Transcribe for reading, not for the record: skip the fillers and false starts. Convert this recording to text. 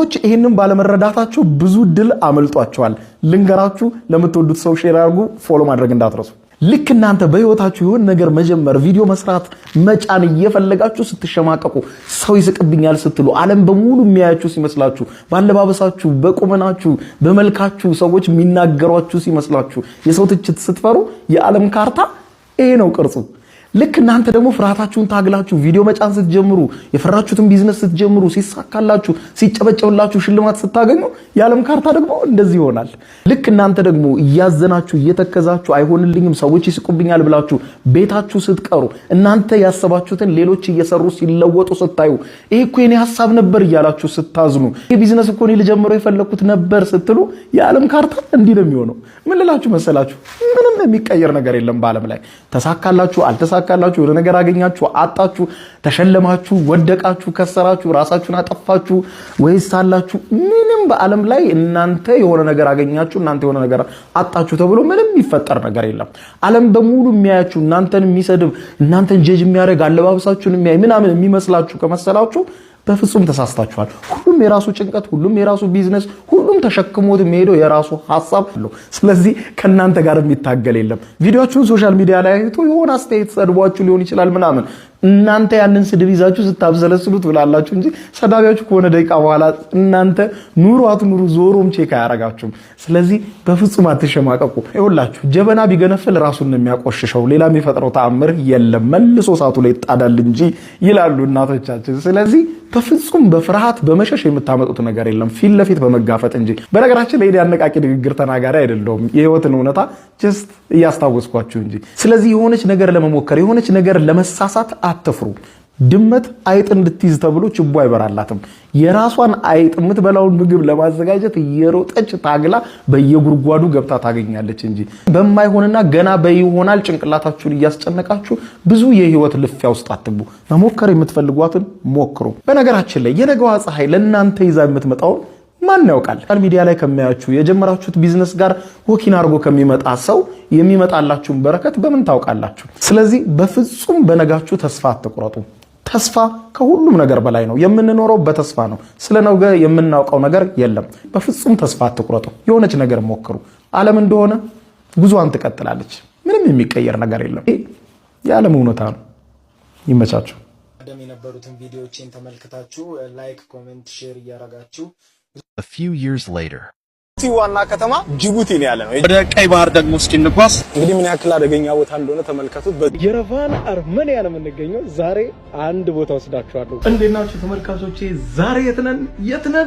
ብዙዎች ይህንን ባለመረዳታቸው ብዙ ድል አመልጧቸዋል። ልንገራችሁ፣ ለምትወዱት ሰው share አድርጉ፣ follow ማድረግ እንዳትረሱ። ልክ እናንተ በህይወታችሁ የሆነ ነገር መጀመር፣ ቪዲዮ መስራት፣ መጫን እየፈለጋችሁ ስትሸማቀቁ፣ ሰው ይስቅብኛል ስትሉ፣ ዓለም በሙሉ የሚያያችሁ ሲመስላችሁ፣ ባለባበሳችሁ፣ በቁመናችሁ፣ በመልካችሁ ሰዎች የሚናገሯችሁ ሲመስላችሁ፣ የሰው ትችት ስትፈሩ፣ የዓለም ካርታ ይሄ ነው ቅርጹ። ልክ እናንተ ደግሞ ፍርሃታችሁን ታግላችሁ ቪዲዮ መጫን ስትጀምሩ፣ የፈራችሁትን ቢዝነስ ስትጀምሩ፣ ሲሳካላችሁ፣ ሲጨበጨብላችሁ፣ ሽልማት ስታገኙ የዓለም ካርታ ደግሞ እንደዚህ ይሆናል። ልክ እናንተ ደግሞ እያዘናችሁ፣ እየተከዛችሁ፣ አይሆንልኝም፣ ሰዎች ይስቁብኛል ብላችሁ ቤታችሁ ስትቀሩ፣ እናንተ ያሰባችሁትን ሌሎች እየሰሩ ሲለወጡ ስታዩ፣ ይሄ እኮ የኔ ሀሳብ ነበር እያላችሁ ስታዝኑ፣ ይሄ ቢዝነስ እኮ እኔ ልጀምረው የፈለግኩት ነበር ስትሉ የዓለም ካርታ እንዲህ ነው የሚሆነው። ምን ልላችሁ መሰላችሁ? ምንም የሚቀየር ነገር የለም በዓለም ላይ። ተሳካላችሁ አልተሳካላችሁ፣ የሆነ ነገር አገኛችሁ አጣችሁ፣ ተሸለማችሁ፣ ወደቃችሁ፣ ከሰራችሁ፣ ራሳችሁን አጠፋችሁ ወይስ አላችሁ፣ ምንም በዓለም ላይ እናንተ የሆነ ነገር አገኛችሁ፣ እናንተ የሆነ ነገር አጣችሁ ተብሎ ምንም የሚፈጠር ነገር የለም። ዓለም በሙሉ የሚያያችሁ፣ እናንተን የሚሰድብ፣ እናንተን judge የሚያደርግ፣ አለባበሳችሁን የሚያይ ምናምን የሚመስላችሁ ከመሰላችሁ በፍጹም ተሳስታችኋል። ሁሉም የራሱ ጭንቀት፣ ሁሉም የራሱ ቢዝነስ፣ ሁሉም ተሸክሞት የሚሄደው የራሱ ሀሳብ አለው። ስለዚህ ከእናንተ ጋር የሚታገል የለም። ቪዲዮአችሁን social media ላይ አይቶ የሆነ አስተያየት ሰድቧችሁ ሊሆን ይችላል ምናምን፣ እናንተ ያንን ስድብ ይዛችሁ ስታብሰለስሉ ትውላላችሁ እንጂ ሰዳቢያችሁ ከሆነ ደቂቃ በኋላ እናንተ ኑሩ አትኑሩ ዞሮም check አያረጋችሁም። ስለዚህ በፍጹም አትሸማቀቁ። ይኸውላችሁ፣ ጀበና ቢገነፍል ራሱን ነው የሚያቆሽሸው፣ ሌላ የሚፈጥረው ተአምር የለም። መልሶ እሳቱ ላይ ይጣዳል እንጂ ይላሉ እናቶቻችን። ስለዚህ በፍጹም በፍርሃት በመሸሽ የምታመጡት ነገር የለም፣ ፊት ለፊት በመጋፈጥ እንጂ። በነገራችን ላይ አነቃቂ ንግግር ተናጋሪ አይደለሁም። የህይወትን እውነታ just እያስታወስኳችሁ እንጂ። ስለዚህ የሆነች ነገር ለመሞከር፣ የሆነች ነገር ለመሳሳት አትፍሩ። ድመት አይጥ እንድትይዝ ተብሎ ችቦ አይበራላትም። የራሷን አይጥ የምትበላውን ምግብ ለማዘጋጀት እየሮጠች ታግላ በየጉድጓዱ ገብታ ታገኛለች እንጂ በማይሆንና ገና በይሆናል ጭንቅላታችሁን እያስጨነቃችሁ ብዙ የህይወት ልፊያ ውስጥ አትግቡ። መሞከር የምትፈልጓትን ሞክሩ። በነገራችን ላይ የነገዋ ፀሐይ ለእናንተ ይዛ የምትመጣውን ማን ያውቃል? ሚዲያ ላይ ከሚያያችሁ፣ የጀመራችሁት ቢዝነስ ጋር walk in አድርጎ ከሚመጣ ሰው የሚመጣላችሁን በረከት በምን ታውቃላችሁ? ስለዚህ በፍጹም በነጋችሁ ተስፋ አትቁረጡ። ተስፋ ከሁሉም ነገር በላይ ነው። የምንኖረው በተስፋ ነው። ስለ ነገ የምናውቀው ነገር የለም። በፍጹም ተስፋ አትቁረጡ። የሆነች ነገር ሞክሩ። ዓለም እንደሆነ ጉዞዋን ትቀጥላለች። ምንም የሚቀየር ነገር የለም። የዓለም እውነታ ነው። ይመቻችሁ። ቀደም የነበሩትን ቪዲዮዎችን ተመልክታችሁ like፣ comment፣ share እያደረጋችሁ A few years later. ዋና ከተማ ጅቡቲ ነው ያለ ነው። ወደ ቀይ ባህር ደግሞ እስኪ እንጓዝ። እንግዲህ ምን ያክል አደገኛ ቦታ እንደሆነ ተመልከቱት። የረቫን አርመኒያ ነው የምንገኘው። ዛሬ አንድ ቦታ ወስዳችኋለሁ። እንዴት ናችሁ ተመልካቾቼ? ዛሬ የት ነን? የት ነን?